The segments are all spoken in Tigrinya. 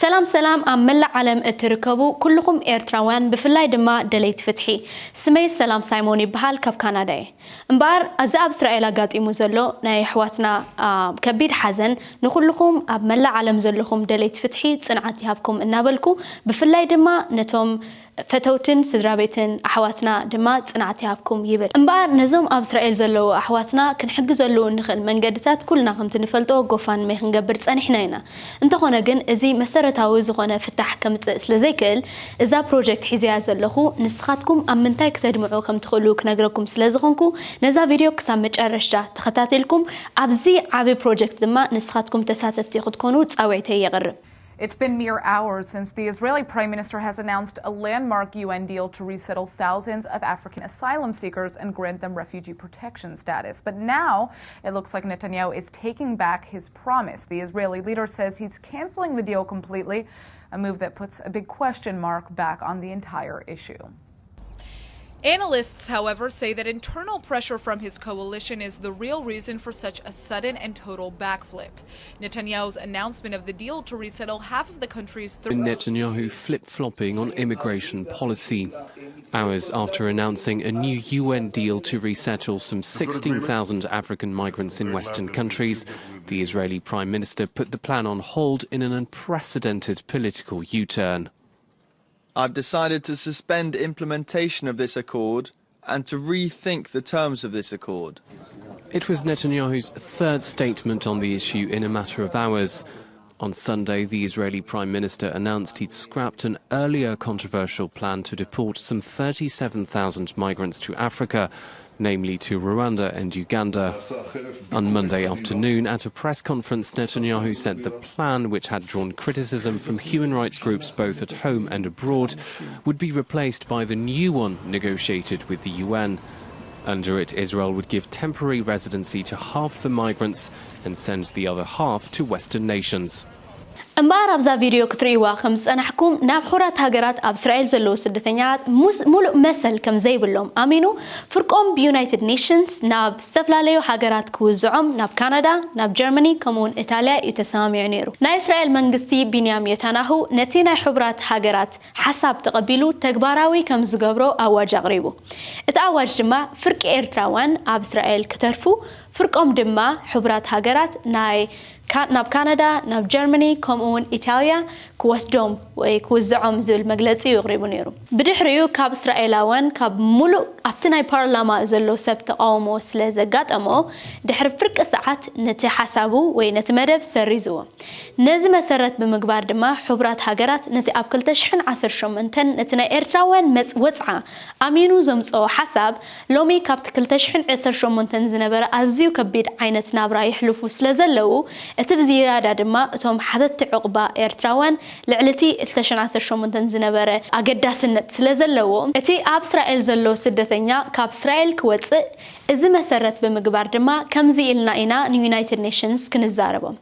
ሰላም ሰላም፣ ኣብ መላእ ዓለም እትርከቡ ኩልኹም ኤርትራውያን፣ ብፍላይ ድማ ደለይቲ ፍትሒ፣ ስመይ ሰላም ሳይሞን ይበሃል፣ ካብ ካናዳ እየ። እምበኣር፣ እዚ ኣብ እስራኤል ኣጋጢሙ ዘሎ ናይ ኣሕዋትና፣ አ፣ ከቢድ ሓዘን ንኹልኹም ኣብ መላእ ዓለም ዘለኹም ደለይቲ ፍትሒ ጽንዓት ይሃብኩም እናበልኩ፣ ብፍላይ ድማ ነቶም ፈተውትን ስድራ ቤትን ኣሕዋትና ድማ ጽንዓት ይሃብኩም ይብል። እምበኣር፣ ነዞም ኣብ እስራኤል ዘለዉ ኣሕዋትና ክንሕግዘሉ እንኽእል መንገድታት ኩልና ከምቲ ንፈልጦ ጎፋንሜ ክንገብር ጸኒሕና ኢና። እንተኾነ ግን፣ እዚ መሰረታዊ ዝኾነ ፍታሕ ከምጽእ ስለ ዘይክእል፣ እዛ ፕሮጀክት ሒዘያ ዘለኹ ንስኻትኩም ኣብ ምንታይ ክተድምዑ ከም ትኽእሉ ክነግረኩም ስለ ዝኾንኩ፣ ነዛ ቪድዮ ክሳብ መጨረሽታ ተኸታቲልኩም፣ ኣብዚ ዓቢ ፕሮጀክት ድማ ንስኻትኩም ተሳተፍቲ ክትኮኑ ጻውዒተይ የቕርብ። It's been mere hours since the Israeli prime minister has announced a landmark U N deal to resettle thousands of African asylum seekers and grant them refugee protection status. But now it looks like Netanyahu is taking back his promise. The Israeli leader says he's canceling the deal completely, a move that puts a big question mark back on the entire issue. Analysts, however, say that internal pressure from his coalition is the real reason for such a sudden and total backflip. Netanyahu's announcement of the deal to resettle half of the country's thir- Netanyahu flip-flopping on immigration policy. Hours after announcing a new U N deal to resettle some sixteen thousand African migrants in Western countries, the Israeli Prime Minister put the plan on hold in an unprecedented political U-turn. I've decided to suspend implementation of this accord and to rethink the terms of this accord. It was Netanyahu's third statement on the issue in a matter of hours. On Sunday, the Israeli Prime Minister announced he'd scrapped an earlier controversial plan to deport some thirty-seven thousand migrants to Africa, namely to Rwanda and Uganda. On Monday afternoon, at a press conference, Netanyahu said the plan, which had drawn criticism from human rights groups both at home and abroad, would be replaced by the new one negotiated with the U N. Under it, Israel would give temporary residency to half the migrants and send the other half to Western nations. እምበኣር ኣብዛ ቪድዮ ክትርእይዋ ከም ዝጸናሕኩም፣ ናብ ሕቡራት ሃገራት ኣብ እስራኤል ዘለዉ ስደተኛታት ሙስ-፣ ሙሉእ መሰል ከም ዘይብሎም ኣሚኑ፣ ፍርቆም ብዩናይትድ ኔሽንስ ናብ ዝተፈላለዩ ሃገራት ክውዝዖም ናብ ካናዳ፣ ናብ ጀርመኒ፣ ከምኡውን ኢጣልያ እዩ ተሰማሚዑ ነይሩ። ናይ እስራኤል መንግስቲ ቢንያም ኔታንያሁ ነቲ ናይ ሕቡራት ሃገራት ሓሳብ ተቐቢሉ ተግባራዊ ከም ዝገብሮ ኣዋጅ ኣቕሪቡ። እቲ ኣዋጅ ድማ ፍርቂ ኤርትራውያን ኣብ እስራኤል ክተርፉ፣ ፍርቆም ድማ ሕቡራት ሃገራት ናይ ካ-፣ ናብ ካናዳ፣ ናብ ጀርመኒ፣ ከምኡ እውን ኢጣልያ ክወስዶም ወይ ክውዝዖም ዝብል መግለጺ እዩ ኣቕሪቡ ነይሩ። ብድሕሪኡ ካብ እስራኤላውያን ካብ ሙሉእ ኣብቲ ናይ ፓርላማ ዘሎ ሰብ ተቃውሞ ስለ ዘጋጠሞ፣ ድሕሪ ፍርቂ ሰዓት ነቲ ሓሳቡ ወይ ነቲ መደብ ሰሪዝዎ። ነዚ መሰረት ብምግባር ድማ ሕቡራት ሃገራት ነቲ ኣብ ክልተ ሽሕን ዓሰርተ ሸሞንተን ነቲ ናይ ኤርትራውያን መጽ-፣ ወጽዓ ኣሚኑ ዘምጽኦ ሓሳብ ሎሚ ካብቲ ክልተ ሽሕን ዓሰርተ ሸሞንተን ዝነበረ ኣዝዩ ከቢድ ዓይነት ናብራ የሕልፉ ስለ ዘለዉ፣ እቲ ብዝያዳ ድማ እቶም ሓተትቲ ዑቕባ ኤርትራውያን ልዕሊ እቲ ክልተ ሽሕን ዓሰርተ ሸሞንተን ዝነበረ ኣገዳስነት ስለ ዘለዎ፣ እቲ ኣብ እስራኤል ዘሎ ስደተኛ ካብ እስራኤል ክወጽእ እዚ መሰረት ብምግባር ድማ ከምዚ ኢልና ኢና ንዩናይትድ ኔሽንስ ክንዛረቦም።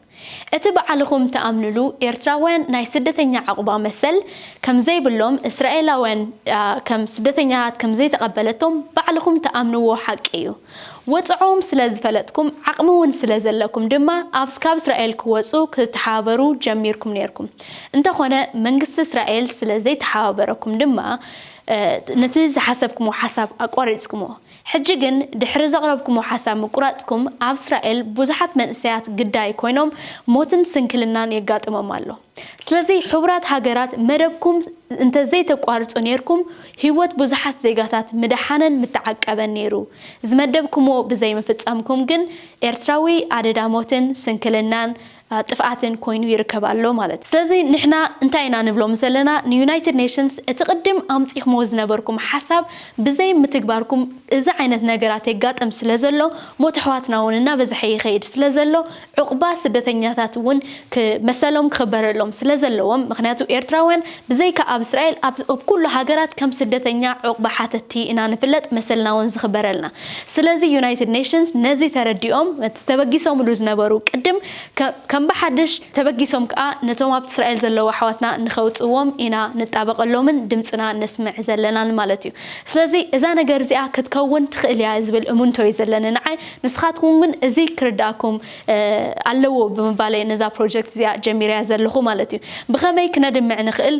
እቲ ባዕልኹም ትኣምኑሉ ኤርትራውያን ናይ ስደተኛ ዑቕባ መሰል ከም ዘይብሎም እስራኤላውያን፣ ኣ፣ ከም ስደተኛታት ከም ዘይተቐበለቶም ባዕልኹም ትኣምንዎ ሓቂ እዩ። ወጽዖም ስለ ዝፈለጥኩም፣ ዓቕሚ እውን ስለ ዘለኩም ድማ ኣብ፣ ካብ እስራኤል ክወጹ ክትተሓባበሩ ጀሚርኩም ነይርኩም። እንተኾነ መንግስቲ እስራኤል ስለ ዘይተሓባበረኩም ድማ፣ እ፣ ነቲ ዝሓሰብኩሞ ሓሳብ ኣቋሪጽኩሞ። ሕጂ ግን ድሕሪ ዘቕረብኩሞ ሓሳብ ምቁራጽኩም ኣብ እስራኤል ብዙሓት መንእሰያት ግዳይ ኮይኖም ሞትን ስንክልናን የጋጥሞም ኣሎ። ስለዚ ሕቡራት ሃገራት መደብኩም እንተዘይተቋርጹ ነይርኩም ህይወት ብዙሓት ዜጋታት ምደሓነን ምተዓቀበን ነይሩ። ዝመደብኩሞ ብዘይምፍጻምኩም ግን ኤርትራዊ ኣደዳ ሞትን ስንክልናን አ፣ ጥፍኣትን ኮይኑ ይርከብ ኣሎ ማለት እዩ። ስለዚ ንሕና እንታይ ኢና ንብሎም ዘለና? ንዩናይትድ ኔሽንስ እቲ ቅድም ኣምጺኹምዎ ዝነበርኩም ሓሳብ ብዘይ ምትግባርኩም እዚ ዓይነት ነገራት የጋጥም ስለ ዘሎ፣ ሞት ኣሕዋትና እውን እናበዝሐ ይኸይድ ስለ ዘሎ፣ ዑቕባ ስደተኛታት እውን ክ-፣ መሰሎም ክኽበረሎም ስለ ዘለዎም፣ ምኽንያቱ ኤርትራውያን ብዘይካ ኣብ እስራኤል ኣብ፣ ኣብ ኩሉ ሃገራት ከም ስደተኛ ዑቕባ ሓተቲ ኢና ንፍለጥ፣ መሰልና እውን ዝኽበረልና። ስለዚ ዩናይትድ ኔሽንስ ነዚ ተረዲኦም፣ ተበጊሶምሉ ዝነበሩ ቅድም ከ-፣ ከም ብሓድሽ ተበጊሶም ከኣ ነቶም ኣብ እስራኤል ዘለዉ ኣሕዋትና ንኸውጽዎም ኢና ንጣበቐሎምን ድምጽና ነስምዕ ዘለናን ማለት እዩ። ስለዚ እዛ ነገር እዚኣ ክትከውን ትኽእል እያ ዝብል እምንቶ እዩ ዘለኒ ንዓይ። ንስኻትኩም ግን እዚ ክርዳእኩም ኣለዎ ብምባለይ ነዛ ፕሮጀክት እዚኣ ጀሚረያ ዘለኹ ማለት እዩ። ብኸመይ ክነድምዕ ንኽእል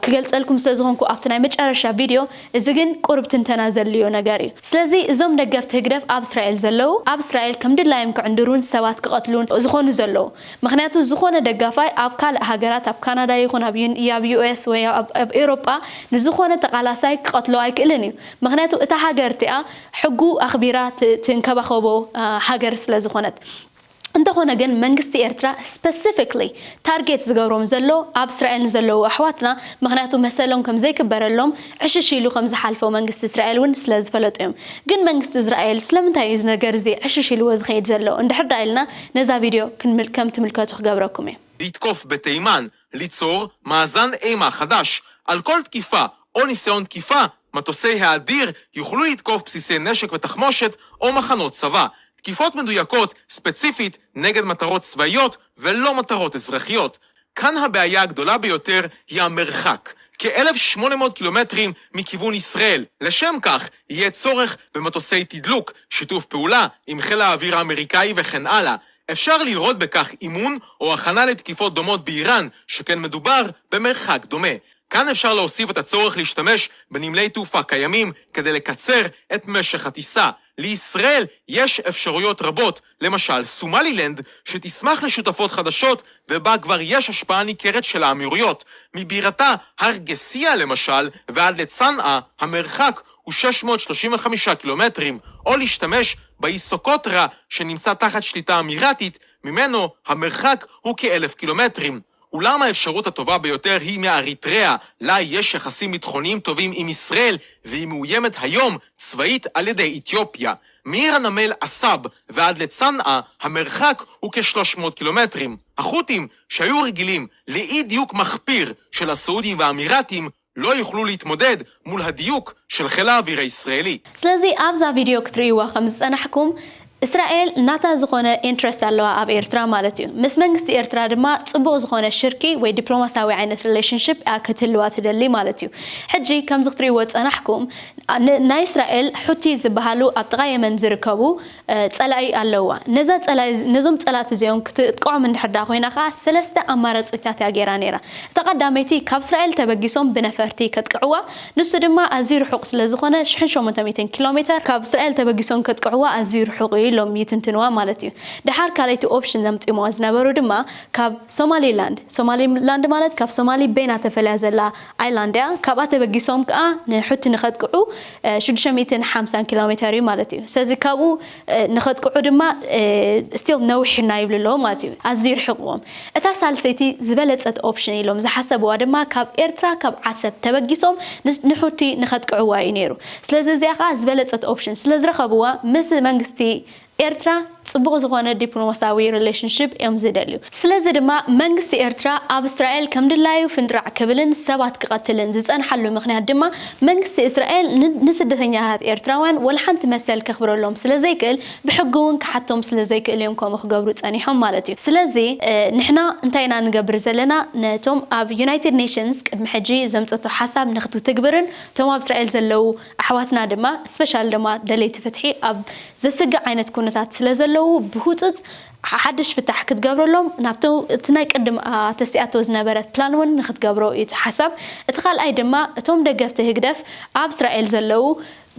ክገልጸልኩም ስለ ዝኾንኩ ኣብቲ ናይ መጨረሻ ቪድዮ፣ እዚ ግን ቁሩብ ትንተና ዘድልዮ ነገር እዩ። ስለዚ እዞም ደገፍቲ ህግደፍ ኣብ እስራኤል ዘለዉ ኣብ እስራኤል ከም ድላዮም ክዕንድሩን ሰባት ክቐትሉን ዝኾኑ ዘለዉ። ምኽንያቱ ዝኾነ ደጋፋይ ኣብ ካልእ ሃገራት፣ ኣብ ካናዳ ይኹን ኣብ ዩን- ኣብ ዩ ኤስ ወይ ኣብ ኣብ ኤውሮጳ ንዝኾነ ተቓላሳይ ክቐትሎ ኣይክእልን እዩ። ምኽንያቱ እታ ሃገር እቲኣ ሕጉ ኣኽቢራ ት- ትንከባኸቦ ሃገር ስለ ዝኾነት። እንተኾነ ግን መንግስቲ ኤርትራ ስፐሲፊክሊ ታርጌት ዝገብሮም ዘሎ ኣብ እስራኤል ንዘለዉ ኣሕዋትና፣ ምኽንያቱ መሰሎም ከም ዘይክበረሎም ዕሽሽ ኢሉ ከም ዝሓልፎ መንግስቲ እስራኤል እውን ስለ ዝፈለጡ እዮም። ግን መንግስቲ እስራኤል ስለምንታይ እዩ እዚ ነገር እዚ ዕሽሽ ኢልዎ ዝኸይድ ዘሎ? እንድሕር ደኣ ኢልና ነዛ ቪድዮ ክንምል- ከም ትምልከቱ ክገብረኩም እየ። לתקוף בתימן, ליצור מאזן אימה חדש. על כל תקיפה או ניסיון תקיפה, מטוסי האדיר יוכלו לתקוף בסיסי נשק ותחמושת או מחנות צבא. תקיפות מדויקות, ספציפית, נגד מטרות צבאיות ולא מטרות אזרחיות. כאן הבעיה הגדולה ביותר היא המרחק, כ-אלף ושמונה מאות קילומטרים מכיוון ישראל. לשם כך יהיה צורך במטוסי תדלוק, שיתוף פעולה עם חיל האוויר האמריקאי וכן הלאה. אפשר לראות בכך אימון או הכנה לתקיפות דומות באיראן, שכן מדובר במרחק דומה. כאן אפשר להוסיף את הצורך להשתמש בנמלי תעופה קיימים כדי לקצר את משך הטיסה. לישראל יש אפשרויות רבות, למשל סומלילנד שתשמח לשותפות חדשות ובה כבר יש השפעה ניכרת של האמירויות, מבירתה הרקסיה למשל ועד לצנעא המרחק הוא שש מאות שלושים וחמישה קילומטרים, או להשתמש באי סוקוטרה שנמצא תחת שליטה אמירתית, ממנו המרחק הוא כאלף קילומטרים. אולם האפשרות הטובה ביותר היא מאריתריאה, לה יש יחסים ביטחוניים טובים עם ישראל והיא מאוימת היום צבאית על ידי אתיופיה. מעיר הנמל עסאב ועד לצנעא המרחק הוא כ-שלוש מאות קילומטרים. החות'ים שהיו רגילים לאי דיוק מחפיר של הסעודים והאמירתים לא יוכלו להתמודד מול הדיוק של חיל האוויר הישראלי. ስለዚ ኣብዛ ቪድዮ ክትርእይዋ ከም ዝጸናሕኩም እስራኤል ናታ ዝኾነ ኢንትረስት ኣለዋ ኣብ ኤርትራ ማለት እዩ። ምስ መንግስቲ ኤርትራ ድማ ጽቡቕ ዝኾነ ሽርኪ ወይ ዲፕሎማሲያዊ ዓይነት ሪሌሽንሽፕ ክትህልዋ ትደሊ ማለት እዩ። ሕጂ ከምዚ ክትርእይዎ ዝጸናሕኩም ን- ናይ እስራኤል ሑቲ ዝበሃሉ ኣብ ጥቓ የመን ዝርከቡ ጸላኢ ኣለዋ። ነዛ ጸላኢ ነዞም ጸላእቲ እዚኦም ክትጥቅዖም እንድሕር ዳ ኮይና ከዓ ሰለስተ ኣማራጺታት እያ ገይራ ነይራ። እታ ቀዳመይቲ ካብ እስራኤል ተበጊሶም ብነፈርቲ ከጥቅዕዋ፣ ንሱ ድማ ኣዝዩ ርሑቕ ስለ ዝኾነ ሽሕን ሸሞንተ ሚእትን ኪሎ ሜተር ካብ እስራኤል ተበጊሶም ከጥቅዕዋ ኣዝዩ ርሑቕ እዩ ኢሎም ይትንትንዋ ማለት እዩ። ደሓር ካልኣይቲ ኦፕሽን ዘምጺሞዋ ዝነበሩ ድማ ካብ ሶማሊላንድ፣ ሶማሊላንድ ማለት ካብ ሶማሊ በይና ተፈልያ ዘላ ኣይላንድ እያ። ካብኣ ተበጊሶም ከዓ ንሑቲ ንኸጥቅዑ ሽዱሽተ ሚእትን ሓምሳን ኪሎ ሜተር እዩ ማለት እዩ። ስለዚ ካብኡ ንኸጥቅዑ ድማ ስቲል ነዊሕና ይብሉ ኣለዉ ማለት እዩ። ኣዝዩ ርሕቕዎም። እታ ሳልሰይቲ ዝበለጸት ኦፕሽን ኢሎም ዝሓሰብዋ ድማ ካብ ኤርትራ ካብ ዓሰብ ተበጊሶም ንስ- ንሑቲ ንኸጥቅዕዋ እዩ ነይሩ። ስለዚ እዚኣ ከዓ ዝበለጸት ኦፕሽን ስለ ዝረኸብዋ ምስ መንግስቲ ኤርትራ ጽቡቕ ዝኾነ ዲፕሎማሲያዊ ሪሌሽንሽፕ እዮም ዝደልዩ። ስለዚ ድማ መንግስቲ ኤርትራ ኣብ እስራኤል ከም ድላዩ ፍንጥራዕ ክብልን ሰባት ክቐትልን ዝጸንሓሉ ምኽንያት ድማ መንግስቲ እስራኤል ን- ንስደተኛታት ኤርትራውያን ወላ ሓንቲ መሰል ከኽብረሎም ስለ ዘይክእል ብሕጊ እውን ክሓቶም ስለ ዘይክእል እዮም ከምኡ ክገብሩ ጸኒሖም ማለት እዩ። ስለዚ ንሕና እንታይ ኢና ንገብር ዘለና? ነቶም ኣብ ዩናይትድ ኔሽንስ ቅድሚ ሕጂ ዘምጸቶ ሓሳብ ንክትትግብርን እቶም ኣብ እስራኤል ዘለዉ ኣሕዋትና ድማ ስፔሻል ድማ ደለይቲ ፍትሒ ኣብ ዘስግእ ዓይነት ኩነታት ስለ ዘለዉ ብህጹጽ ሓድሽ ፍታሕ ክትገብረሎም ናብቲ እቲ ናይ ቅድም ተሲኣቶ ዝነበረት ፕላን እውን ንክትገብሮ እዩ እቲ ሓሳብ። እቲ ካልኣይ ድማ እቶም ደገፍቲ ህግደፍ ኣብ እስራኤል ዘለዉ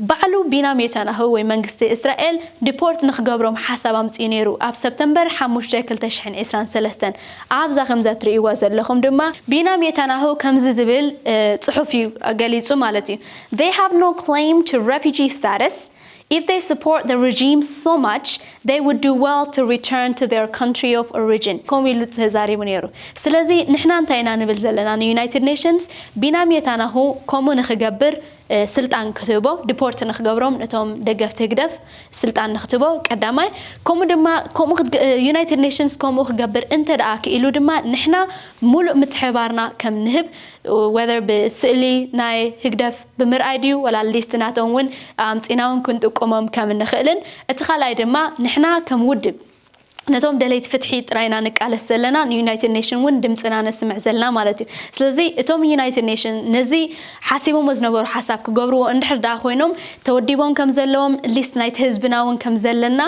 ባዕሉ ቢናም ኔታንያሁ ወይ መንግስቲ እስራኤል ዲፖርት ንክገብሮም ሓሳብ ኣምጺኡ ነይሩ ኣብ ሰፕተምበር ሓሙሽተ ክልተ ሽሕን ዕስራን ሰለስተን። ኣብዛ ከምዛ ትርእይዋ ዘለኹም ድማ ቢናም ኔታንያሁ ከምዚ ዝብል ጽሑፍ እዩ ገሊጹ ማለት እዩ። They have no claim to refugee status. If they support the regime so much, they would do well to return to their country of origin. ከምኡ ኢሉ ተዛሪቡ ነይሩ። ስለዚ ንሕና እንታይ ኢና ንብል ዘለና ንዩናይትድ ኔሽንስ ቢናም ኔታንያሁ ከምኡ ንክገብር ስልጣን ክትህቦ ዲፖርት ንክገብሮም ነቶም ደገፍቲ ህግደፍ ስልጣን ንክትህቦ ቀዳማይ። ከምኡ ድማ ከምኡ ዩናይትድ ኔሽንስ ከምኡ ክገብር እንተ ደኣ ክኢሉ ድማ ንሕና ሙሉእ ምትሕባርና ከም ንህብ ወደር ብስእሊ ናይ ህግደፍ ብምርኣይ ድዩ ወላ ሊስት ናቶም እውን ኣምፂና እውን ክንጥቁሞም ከም እንኽእልን እቲ ካልኣይ ድማ ንሕና ከም ውድብ ነቶም ደለይቲ ፍትሒ ጥራይና ንቃለስ ዘለና፣ ንዩናይትድ ኔሽን እውን ድምፅና ነስምዕ ዘለና ማለት እዩ። ስለዚ እቶም ዩናይትድ ኔሽን ነዚ ሓሲቦሞ ዝነበሩ ሓሳብ ክገብርዎ እንድሕር ደኣ ኮይኖም፣ ተወዲቦም ከም ዘለዎም፣ ሊስት ናይቲ ህዝብና እውን ከም ዘለና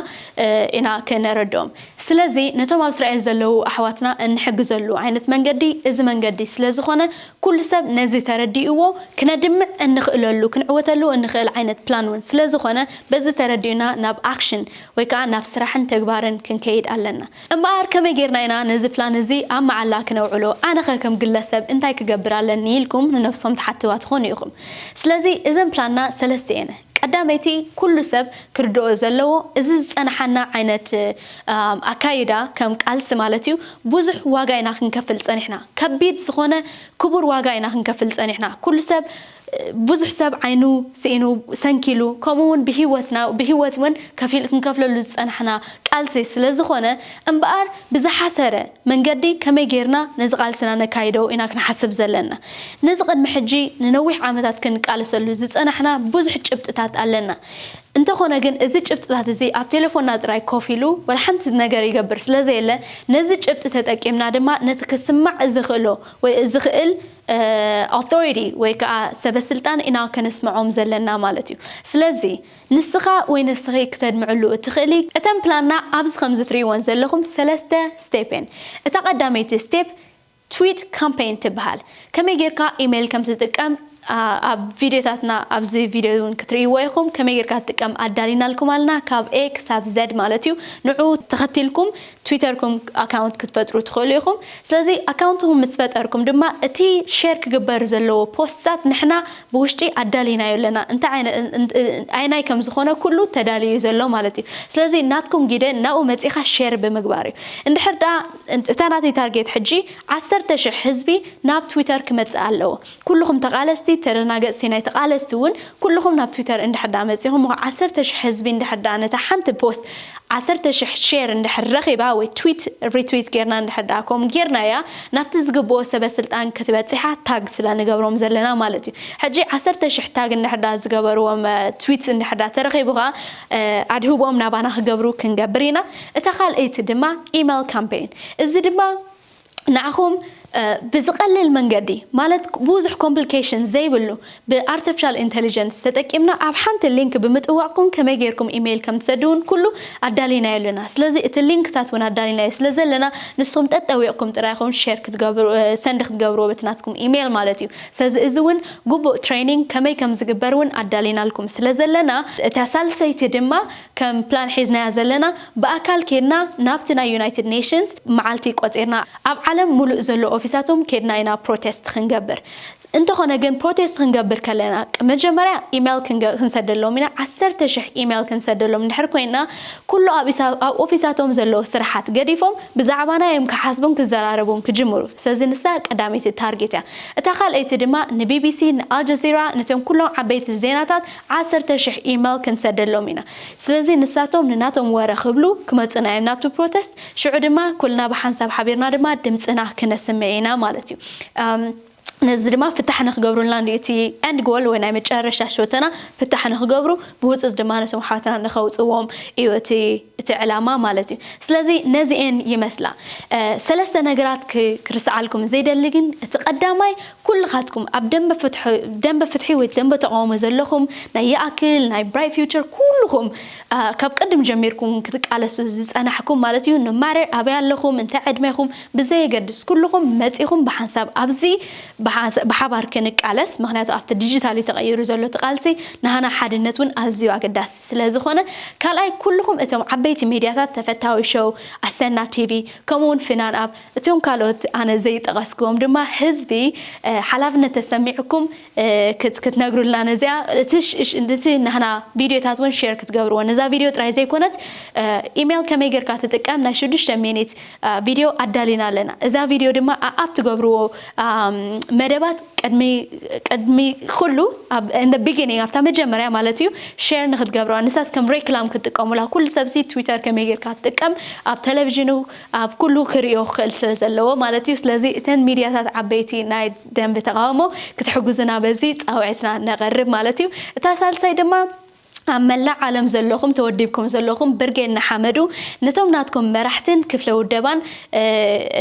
ኢና ክነረድኦም። ስለዚ ነቶም ኣብ እስራኤል ዘለዉ ኣሕዋትና እንሕግዘሉ ዓይነት መንገዲ እዚ መንገዲ ስለ ዝኾነ፣ ኩሉ ሰብ ነዚ ተረዲእዎ ክነድምዕ እንኽእለሉ፣ ክንዕወተሉ እንኽእል ዓይነት ፕላን እውን ስለ ዝኾነ፣ በዚ ተረዲኡና ናብ ኣክሽን ወይ ከዓ ናብ ስራሕን ተግባርን ክንከይድ ኣለና። እምበኣር ከመይ ጌርና ኢና ነዚ ፕላን እዚ ኣብ መዓላ ክነውዕሎ? ኣነኸ ከም ግለሰብ እንታይ ክገብር ኣለኒ ኢልኩም ንነብሶም ትሓትዋ ትኾኑ ኢኹም። ስለዚ እዘን ፕላንና ሰለስተ እየን። ቀዳመይቲ ኩሉ ሰብ ክርድኦ ዘለዎ፣ እዚ ዝጸናሓና ዓይነት ኣካይዳ ከም ቃልሲ ማለት እዩ፣ ብዙሕ ዋጋ ኢና ክንከፍል ጸኒሕና። ከቢድ ዝኾነ ክቡር ዋጋ ኢና ክንከፍል ጸኒሕና። ኩሉ ሰብ ብዙሕ ሰብ ዓይኑ ስኢኑ ሰንኪሉ፣ ከምኡ እውን ብህይወትና ብህይወት እውን ከፊል ክንከፍለሉ ዝጸናሕና ቃልሲ ስለ ዝኾነ፣ እምበኣር ብዝሓሰረ መንገዲ ከመይ ጌርና ነዚ ቃልስና ነካይዶ ኢና ክንሓስብ ዘለና። ነዚ ቅድሚ ሕጂ ንነዊሕ ዓመታት ክንቃለሰሉ ዝጸናሕና ብዙሕ ጭብጥታት ኣለና። እንተኾነ ግን እዚ ጭብጥታት እዚ ኣብ ቴሌፎንና ጥራይ ኮፍ ኢሉ ወላ ሓንቲ ነገር ይገብር ስለ ዘየለ፣ ነዚ ጭብጢ ተጠቂምና ድማ ነቲ ክስማዕ ዝኽእሎ ወይ ዝኽእል ኣውቶሪቲ ወይ ከዓ ሰበ ስልጣን ኢና ከነስምዖም ዘለና ማለት እዩ። ስለዚ ንስኻ ወይ ንስኺ ክተድምዕሉ እትኽእሊ እተን ፕላንና ኣብዚ ከምዚ ትርእይዎን ዘለኹም ሰለስተ ስቴፕ እየን። እታ ቀዳመይቲ ስቴፕ ትዊት ካምፔይን ትበሃል። ከመይ ጌርካ ኢሜይል ከም ትጥቀም ኣብ ቪዲዮታትና ኣብዚ ቪዲዮ እውን ክትርእይዎ ኢኹም። ከመይ ጌርካ ትጥቀም ኣዳሊናልኩም ኣለና፣ ካብ ኤ ክሳብ ዘድ ማለት እዩ። ንዑ ተኸቲልኩም ትዊተርኩም ኣካውንት ክትፈጥሩ ትኽእሉ ኢኹም። ስለዚ ኣካውንትኩም ምስ ፈጠርኩም ድማ እቲ ሼር ክግበር ዘለዎ ፖስትታት ንሕና ብውሽጢ ኣዳሊናዮ ኣለና። እንታይ ኣየናይ ከም ዝኾነ ኩሉ ተዳልዩ ዘሎ ማለት እዩ። ስለዚ ናትኩም ግደ ናብኡ መጺኻ ሼር ብምግባር እዩ። እንድሕር ደኣ እታ ናተይ ታርጌት ሕጂ ዓሰርተ ሽሕ ህዝቢ ናብ ትዊተር ክመጽእ ኣለዎ። ኩልኹም ተቓለስቲ፣ ተደናገጽቲ ናይ ተቓለስቲ እውን ኩልኹም ናብ ትዊተር እንድሕር ደኣ መጺኹም፣ እሞ ዓሰርተ ሽሕ ህዝቢ እንድሕር ደኣ ነታ ሓንቲ ፖስት ዓሰርተ ሽሕ ሼር እንድሕር ረኺባ ወይ ትዊት ሪትዊት ጌርና እንድሕር ደኣ ከምኡ ጌርናያ፣ ናብቲ ዝግብኦ ሰበ ስልጣን ክትበጽሓ ታግ ስለ ንገብሮም ዘለና ማለት እዩ። ሕጂ ዓሰርተ ሽሕ ታግ እንድሕር ደኣ ዝገበርዎም ትዊት እንድሕር ደኣ ተረኺቡ ኸኣ ኣድህቦም ናባና ክገብሩ ክንገብር ኢና። እታ ካልኣይቲ ድማ ኢሜል ካምፔይን። እዚ ድማ ንዓኹም ብዝቐልል መንገዲ ማለት ብዙሕ ኮምፕሊኬሽን ዘይብሉ ብኣርቲፊሻል ኢንተሊጀንስ ተጠቂምና ኣብ ሓንቲ ሊንክ ብምጥዋቕኩም ከመይ ጌርኩም ኢሜይል ከም ትሰድውን ኩሉ ኣዳሊናዮ ኣለና። ስለዚ እቲ ሊንክታት እውን ኣዳሊናዮ ስለ ዘለና ንስኹም ጠጠዊቕኩም ጥራይ ኢኹም ሸር ክትገብሩ ሰንድ ክትገብርዎ በቲ ናትኩም ኢሜይል ማለት እዩ። ስለዚ እዚ እውን ግቡእ ትሬኒንግ ከመይ ከም ዝግበር እውን ኣዳሊናልኩም ስለ ዘለና እታ ሳልሰይቲ ድማ ከም ፕላን ሒዝናያ ዘለና ብኣካል ኬድና ናብቲ ናይ ዩናይትድ ኔሽንስ መዓልቲ ቆጺርና ኣብ ዓለም ሙሉእ ዘሎ ኦፊሳቶም ኬድና ኢና ፕሮቴስት ክንገብር። እንተኾነ ግን ፕሮቴስት ክንገብር ከለና መጀመርያ ኢሜይል ክንሰደሎም ኢና። ዓሰርተ ሽሕ ኢሜይል ክንሰደሎም እንድሕር ኮይና ኩሉ ኣብ ኦፊሳቶም ዘሎ ስራሓት ገዲፎም ብዛዕባና እዮም ክሓስቡን ክዘራረቡን ክጅምሩ። ስለዚ ንሳ ቀዳመይቲ ታርጌት እያ። እታ ካልኣይቲ ድማ ንቢቢሲ፣ ንኣልጀዚራ፣ ነቶም ኩሎም ዓበይቲ ዜናታት ዓሰርተ ሽሕ ኢሜይል ክንሰደሎም ኢና። ስለዚ ንሳቶም ንናቶም ወረ ክብሉ ክመጹና እዮም ናብቲ ፕሮቴስት። ሽዑ ድማ ኩልና ብሓንሳብ ሓቢርና ድማ ድምጽና ክነስምዕ ኢና ማለት እዩ። ነዚ ድማ ፍታሕ ንክገብሩልና እንዲ እቲ ኤንድ ጎል ወይ ናይ መጨረሻ ሸወተና ፍታሕ ንክገብሩ ብህፁፅ ድማ ነቶም ሓዋትና ንከውፅዎም እዩ እቲ እቲ ዕላማ ማለት እዩ። ስለዚ ነዚኤን ይመስላ። ሰለስተ ነገራት ክርስዓልኩም ዘይደሊ ግን እቲ ቀዳማይ ኩልኻትኩም ኣብ ደንበ ፍትሒ ወይ ደንበ ተቃውሞ ዘለኹም ናይ ይኣክል ናይ ብራይት ፊውቸር ኩልኹም ካብ ቅድም ጀሚርኩም ክትቃለሱ ዝጸናሕኩም ማለት እዩ። ንማረር ኣበይ ኣለኹም እንታይ ዕድሜኹም ብዘየገድስ ኩልኹም መጺኹም ብሓንሳብ ኣብዚ ብሓባር ክንቃለስ ምክንያቱ ኣብቲ ዲጂታል ተቐይሩ ዘሎ እቲ ቃልሲ ንሃና ሓድነት እውን ኣዝዩ ኣገዳሲ ስለ ዝኾነ ካልኣይ ኩልኹም እቶም ዓበይቲ ሚድያታት ተፈታዊ ሾው ኣሰና ቲቪ ከምኡ እውን ፍናን ኣብ እቶም ካልኦት ኣነ ዘይጠቐስክዎም ድማ ህዝቢ ሓላፍነት ተሰሚዕኩም ክትነግሩልና ነዚኣ እቲ ናህና ቪድዮታት እውን ሼር ክትገብርዎ ነዛ ቪድዮ ጥራይ ዘይኮነት ኢሜይል ከመይ ጌርካ ትጥቀም ናይ ሽዱሽተ ሚኒት ቪድዮ ኣዳሊና ኣለና። እዛ ቪድዮ ድማ ኣኣብ ትገብርዎ መደባት ቅድሚ ኩሉ ቢጊኒንግ ኣብታ መጀመርያ ማለት እዩ ሼር ንክትገብርዋ ንሳት ከም ሬክላም ክትጥቀሙላ ኩሉ ሰብሲ ትዊተር ከመይ ጌርካ ትጥቀም ኣብ ቴሌቪዥኑ ኣብ ኩሉ ክርእዮ ክኽእል ስለ ዘለዎ ማለት እዩ። ስለዚ እተን ሚድያታት ዓበይቲ ናይ ደንቢ ተቃውሞ ክትሕግዙና በዚ ፃውዒትና ነቐርብ ማለት እዩ። እታ ሳልሳይ ድማ ኣብ መላእ ዓለም ዘለኹም ተወዲብኩም ዘለኹም ብርጌድ ንሓመዱ ነቶም ናትኩም መራሕትን ክፍለ ውደባን እ፣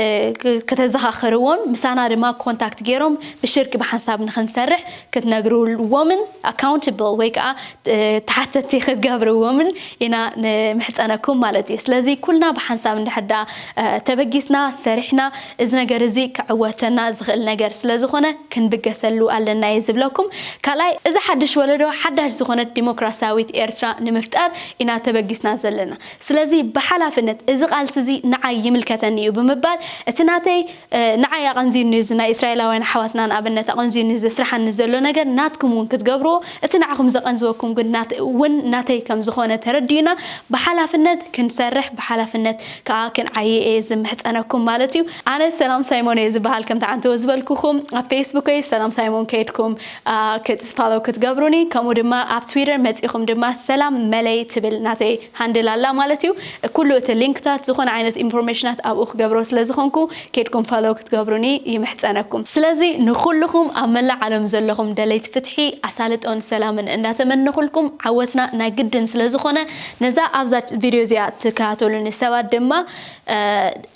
እ፣ ክ- ከተዘኻኽርዎን ምሳና ድማ ኮንታክት ገይሮም ብሽርኪ ብሓንሳብ ንክንሰርሕ ክትነግርዎምን ኣካውንታብል ወይ ከዓ እ፣ ተሓተቲ ክትገብርዎምን ኢና ንምሕፀነኩም ማለት እዩ። ስለዚ ኩልና ብሓንሳብ እንድሕር ዳ እ፣ ተበጊስና ሰሪሕና እዚ ነገር እዚ ክዕወተና ዝኽእል ነገር ስለ ዝኾነ ክንብገሰሉ ኣለና እየ ዝብለኩም። ካልኣይ እዚ ሓድሽ ወለዶ ሓዳሽ ዝኾነት ዲሞክራሲያዊት ኤርትራ ንምፍጣር ኢና ተበጊስና ዘለና። ስለዚ ብሓላፍነት እዚ ቃልሲ እዚ ንዓይ ይምልከተኒ እዩ ብምባል እቲ ናተይ እ፣ ንዓይ ኣቐንዝዩኒ እዚ ናይ እስራኤላውያን ኣሕዋትና ንኣብነት ኣቐንዝዩኒ ዘስርሓኒ ዘሎ ነገር ናትኩም እውን ክትገብርዎ እቲ ንዓኹም ዘቐንዝወኩም ግን ናት እውን ናተይ ከም ዝኾነ ተረዲኡና ብሓላፍነት ክንሰርሕ ብሓላፍነት ከዓ ክንዓይ እየ ዝምሕፀነኩም ማለት እዩ። ኣነ ሰላም ሳይሞን እየ ዝበሃል ከምቲ ዓንተወ ዝበልኩኹም ኣብ ፌስቡከይ ሰላም ሳይሞን ከይድኩም አ፣ ክት- ፋሎ ክትገብሩኒ ከምኡ ድማ ኣብ ትዊተር መፂኹም ድማ ሰላም መለይ ትብል ናተይ ሃንድል ኣላ ማለት እዩ። ኩሉ እቲ ሊንክታት ዝኾነ ዓይነት ኢንፎርሜሽናት ኣብኡ ክገብሮ ስለ ዝኾንኩ ኬድኩም ፋሎ ክትገብሩኒ ይምሕፀነኩም። ስለዚ ንኩልኹም ኣብ መላእ ዓለም ዘለኹም ደለይቲ ፍትሒ ኣሳልጦን ሰላምን እንዳተመነኹልኩም ዓወትና ናይ ግድን ስለ ዝኾነ ነዛ ኣብዛ ቪድዮ እዚኣ ትከታተሉኒ ሰባት ድማ እ፣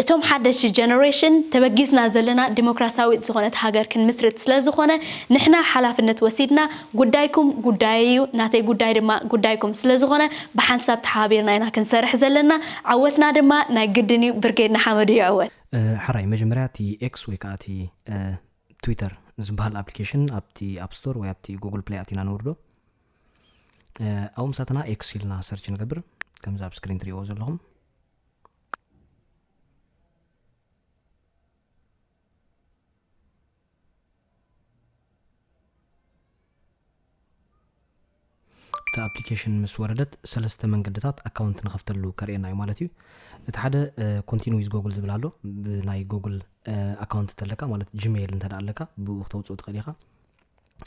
እቶም ሓደሽቲ ጀነሬሽን ተበጊስና ዘለና ዲሞክራሲያዊት ዝኾነት ሃገር ክንምስርት ስለ ዝኾነ ንሕና ሓላፍነት ወሲድና ጉዳይኩም ጉዳይ እዩ ናተይ ጉዳይ ድማ ጉዳይኩም ስለ ዝኾነ ብሓንሳብ ተሓባቢርና ኢና ክንሰርሕ ዘለና። ዓወትና ድማ ናይ ግድን እዩ። ብርጌድ ንሓመዱ ይዕወት። እ፣ ሓራይ መጀመርያ እቲ ኤክስ ወይ ከዓ እቲ እ፣ ትዊተር ዝበሃል ኣፕሊኬሽን ኣብቲ ኣፕ ስቶር ወይ ኣብቲ ጉግል ፕሌይ ኣቲና ነውርዶ። እ፣ ኣብኡ ምሳትና ኤክስ ኢልና ሰርች ንገብር ከምዚ ኣብ ስክሪን ትሪእዎ ዘለኹም። እቲ ኣፕሊኬሽን ምስ ወረደት ሰለስተ መንገድታት ኣካውንት ንኸፍተሉ ከርእየና እዩ ማለት እዩ። እቲ ሓደ ኮንቲኒ ዊዝ ጎግል ዝብል ኣሎ። ብናይ ጎግል ኣካውንት እንተለካ ማለት ጂሜይል እንተ ኣለካ ብኡ ክተውፅኡ ትኽእል ኢኻ።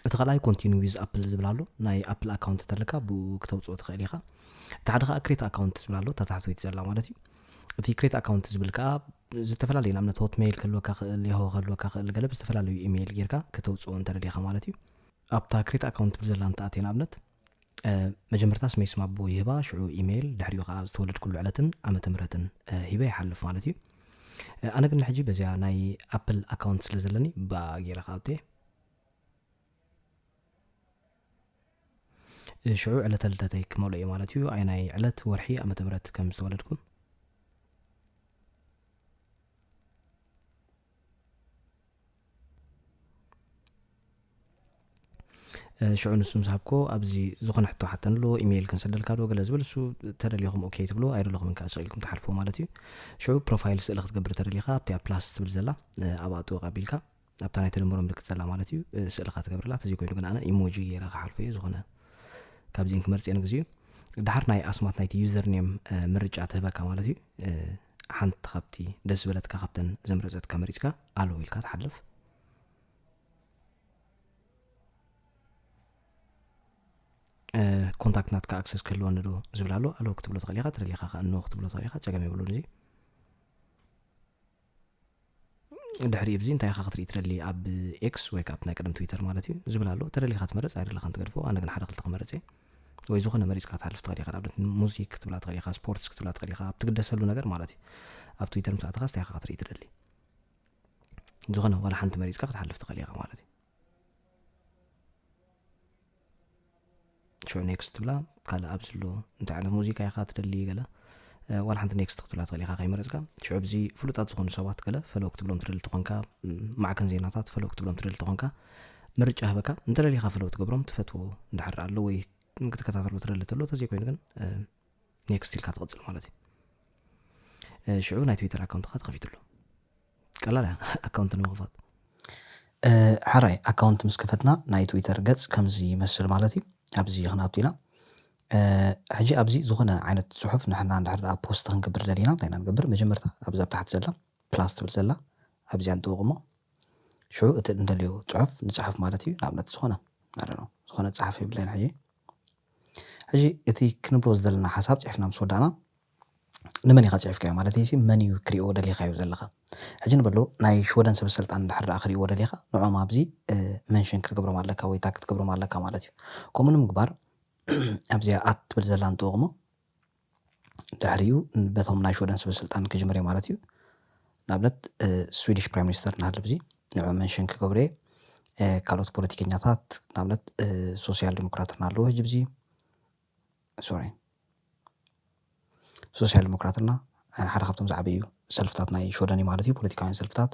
እቲ ካልኣይ ኮንቲኒ ዊዝ ኣፕል ዝብል ኣሎ። ናይ ኣፕል ኣካውንት እንተለካ ብኡ ክተውፅኦ ትኽእል ኢኻ። እቲ ሓደ ከዓ ክሬት ኣካውንት ዝብል ኣሎ እታ ታሕተወይቲ ዘላ ማለት እዩ። እቲ ክሬት ኣካውንት ዝብል ከዓ ዝተፈላለዩ ንኣብነት ሆትሜይል ክህልወካ ክእል ያሆ ክህልወካ ክእል ገለ ብዝተፈላለዩ ኢሜይል ጌርካ ክተውፅኦ እንተደሊኻ ማለት እዩ። ኣብታ ክሬት ኣካውንት ትብል ዘላ እንተኣትየ ንኣብነት መጀመርታ ስመይ ስም ኣቦ ይህባ ሽዑ ኢሜይል ድሕሪኡ ከዓ ዝተወለድኩሉ ዕለትን ዓመተ ምህረትን ሂበ ይሓልፍ ማለት እዩ። ኣነ ግን ሕጂ በዚኣ ናይ ኣፕል ኣካውንት ስለ ዘለኒ ብኣ ገይረ ክኣውትየ ሽዑ ዕለተ ልደተይ ክመልኦ እየ ማለት እዩ። ኣይ ናይ ዕለት ወርሒ ዓመተ ምህረት ከም ዝተወለድኩ ሽዑ ንሱ ምስ ሃብኮ ኣብዚ ዝኾነ ሕቶ ሓተን ኣሎ ኢሜይል ክንሰደልካ ዶ ገለ ዝብል እሱ ተደሊኹም ኦኬ ትብሎ ኣይደለኹም እንካ ስቕ ኢልኩም ትሓልፎ ማለት እዩ። ሽዑ ፕሮፋይል ስእሊ ክትገብር ተደሊኻ ኣብቲ ኣብ ፕላስ ትብል ዘላ ኣብኣ ጥውቕ ኣቢልካ ኣብታ ናይ ተደምሮ ምልክት ዘላ ማለት እዩ ስእልኻ ትገብርላ ተዘይኮይኑ ግን ኣነ ኢሞጂ ገይረ ክሓልፎ እዩ ዝኾነ ካብዚን ክመርፅየ ንግዜኡ ድሓር ናይ ኣስማት ናይቲ ዩዘር ኔም ምርጫ ትህበካ ማለት እዩ። ሓንቲ ካብቲ ደስ ዝበለትካ ካብተን ዘምረፀትካ መሪፅካ ኣሎ ኢልካ ትሓልፍ። ኮንታክት ናትካ ኣክሰስ ክህልወኒ ዶ ዝብል ኣሎ ኣሎ ክትብሎ ትኽእል ኢኻ ተደሊኻ ከዓ ኖ ክትብሎ ትኽእል ኢኻ ፀገም የብሉን እዚ ድሕሪ ብዚ እንታይ ኢኻ ክትርኢ ትደሊ ኣብ ኤክስ ወይ ከዓ ናይ ቀደም ትዊተር ማለት እዩ ዝብል ኣሎ ተደሊኻ ትመርፅ ኣይደለኻን ትገድፎ ኣነ ግን ሓደ ክልተ ክመርፅ እየ ወይ ዝኾነ መሪፅካ ትሓልፍ ትኽእል ኢኻ ንኣብነት ሙዚክ ክትብላ ትኽእል ኢኻ ስፖርትስ ክትብላ ትኽእል ኢኻ ኣብ ትግደሰሉ ነገር ማለት እዩ ኣብ ትዊተር ምስ ኣተኻስ እንታይ ኢኻ ክትርኢ ትደሊ ዝኾነ ዋላ ሓንቲ መሪፅካ ክትሓልፍ ትኽእል ኢኻ ማለት እዩ ሽዑ ኔክስት ትብላ ካልእ ኣብዚ ኣሎ እንታይ ዓይነት ሙዚቃ ኢኻ ትደሊ ገለ ዋላ ሓንቲ ኔክስት ክትብላ ትኽእል ኢኻ ከይመረፅካ ሽዑ ብዚ ፍሉጣት ዝኾኑ ሰባት ገለ ፈለው ክትብሎም ትደሊ ተኾንካ ማዕከን ዜናታት ፈለው ክትብሎም ትደሊ ተኾንካ ምርጫ ህበካ እንተደሊኻ ፈለው ትገብሮም ትፈትዎ እንድሕር ኣሎ ወይ ክትከታተሎ ትደሊ ተሎ ተዘይኮይኑ ግን ኔክስት ኢልካ ትቕፅል ማለት እዩ ሽዑ ናይ ትዊተር ኣካውንትኻ ተኸፊትሎ ቀላል እያ ኣካውንት ንምኽፋት ሓራይ ኣካውንት ምስ ከፈትና ናይ ትዊተር ገፅ ከምዚ ይመስል ማለት እዩ ኣብዚ ክንኣቱ ኢና ሕጂ ኣብዚ ዝኾነ ዓይነት ፅሑፍ ንሕና እንድሕር ኣ ፖስት ክንገብር ደሊና እንታይ ኢና ንገብር መጀመርታ ኣብዚ ኣብ ታሕቲ ዘላ ፕላስ ትብል ዘላ ኣብዚኣ ንጥውቕ እሞ ሽዑ እቲ እንደልዮ ፅሑፍ ንፅሕፍ ማለት እዩ ንኣብነት ዝኾነ ዝኾነ ፀሓፊ የብለይን ሕጂ ሕጂ እቲ ክንብሎ ዝደለና ሓሳብ ፅሕፍና ምስ ወዳእና ንመን ኢኻ ፅሒፍካዮ ማለት እዩ መን እዩ ክሪእዎ ደሊኻዮ ዘለኻ ሕጂ ንበሎ ናይ ሽወደን ሰብ ስልጣን እንድሕር ደኣ ክሪእዎ ደሊኻ ንዖም ኣብዚ መንሽን ክትገብሮም ኣለካ ወይ ታግ ክትገብሮም ኣለካ ማለት እዩ ከምኡ ንምግባር ኣብዚኣ ኣት ትብል ዘላ ንጥወቕ እሞ ድሕሪኡ በቶም ናይ ሽወደን ሰበ ስልጣን ክጅምር እዩ ማለት እዩ። ንኣብነት ስዊዲሽ ፕራይም ሚኒስተር እናሃለ ብዚ ንዑ መንሽን ክገብረ ካልኦት ፖለቲከኛታት ንኣብነት ሶሲያል ዲሞክራትና ኣለዎ ሕጂ ብዚ ሶሪ ሶሲያል ዲሞክራትና ሓደ ካብቶም ዝዓበዩ ሰልፍታት ናይ ሽወደን እዩ ማለት እዩ። ፖለቲካውያን ሰልፍታት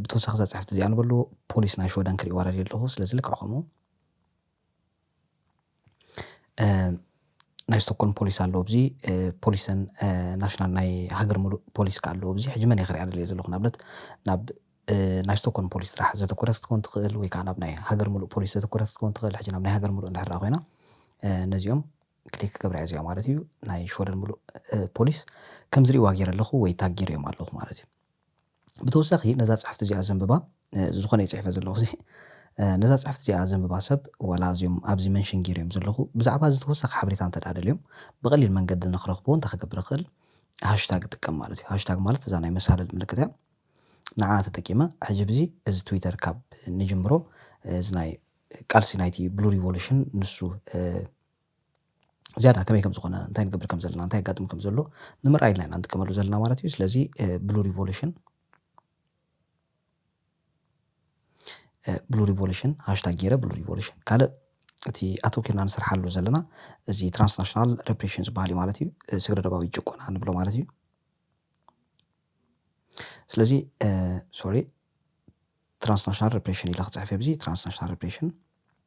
ብተወሳኺ እዛ ፅሕፍቲ እዚኣ ንበሉ ፖሊስ ናይ ሽወደን ክርእይዋ ደልየ ኣለኹ። ስለዚ ልክዕ ከምኡ ናይ ስቶኮልም ፖሊስ ኣለዎ ኣብዚ ፖሊስን ናሽናል ናይ ሃገር ሙሉእ ፖሊስ ከ ኣለዎ ኣብዚ ሕጂ መን ክሪኣ ደልየ ዘለኹ ንኣብነት ናብ ናይ ስቶኮልም ፖሊስ ጥራሕ ዘተኮረት ክትከውን ትኽእል ወይ ከዓ ናብ ናይ ሃገር ሙሉእ ፖሊስ ዘተኮረት ክትከውን ትኽእል። ሕጂ ናብ ናይ ሃገር ሙሉእ እንድሕር ኮይና ነዚኦም ክሊክ ክገብራ እዚኣ ማለት እዩ። ናይ ሽወደን ሙሉእ ፖሊስ ከም ዝሪእዋ ገይረ ኣለኹ ወይ ታግ ገይረዮም ኣለኹ ማለት እዩ። ብተወሳኺ ነዛ ፅሕፍቲ እዚኣ ዘንብባ ዝኾነ ይፅሕፈ ዘለኹ ነዛ ፅሕፍቲ እዚኣ ዘንብባ ሰብ ዋላ እዚኦም ኣብዚ መንሽን ገይረዮም ዘለኹ ብዛዕባ ዝተወሰኸ ሓበሬታ እንተ ደልዮም ብቐሊል መንገዲ ንክረኽብዎ እንታይ ክገብር ይኽእል? ሃሽታግ ጥቀም ማለት እዩ። ሃሽታግ ማለት እዛ ናይ መሳለል ምልክት እያ። ንዓ ተጠቂመ ሕጂ ብዚ እዚ ትዊተር ካብ ንጅምሮ እዚ ናይ ቃልሲ ናይቲ ብሉ ሪቮሉሽን ንሱ ዝያዳ ከመይ ከም ዝኾነ እንታይ ንገብር ከም ዘለና እንታይ ኣጋጥም ከም ዘሎ ንምርኣይ ኢልና ኢና ንጥቀመሉ ዘለና ማለት እዩ። ስለዚ ብሉ ሪቮሉሽን ብሉ ሪቮሉሽን ሃሽታግ ገይረ ብሉ ሪቮሉሽን ካልእ እቲ ኣተኪርና ንሰርሓሉ ዘለና እዚ ትራንስናሽናል ሬፕሬሽን ዝበሃል እዩ ማለት እዩ። ስግረ ደባዊ ጭቆና ንብሎ ማለት እዩ። ስለዚ ሶሪ ትራንስናሽናል ሬፕሬሽን ኢለ ክፅሕፍ ብዚ ትራንስናሽናል ሬፕሬሽን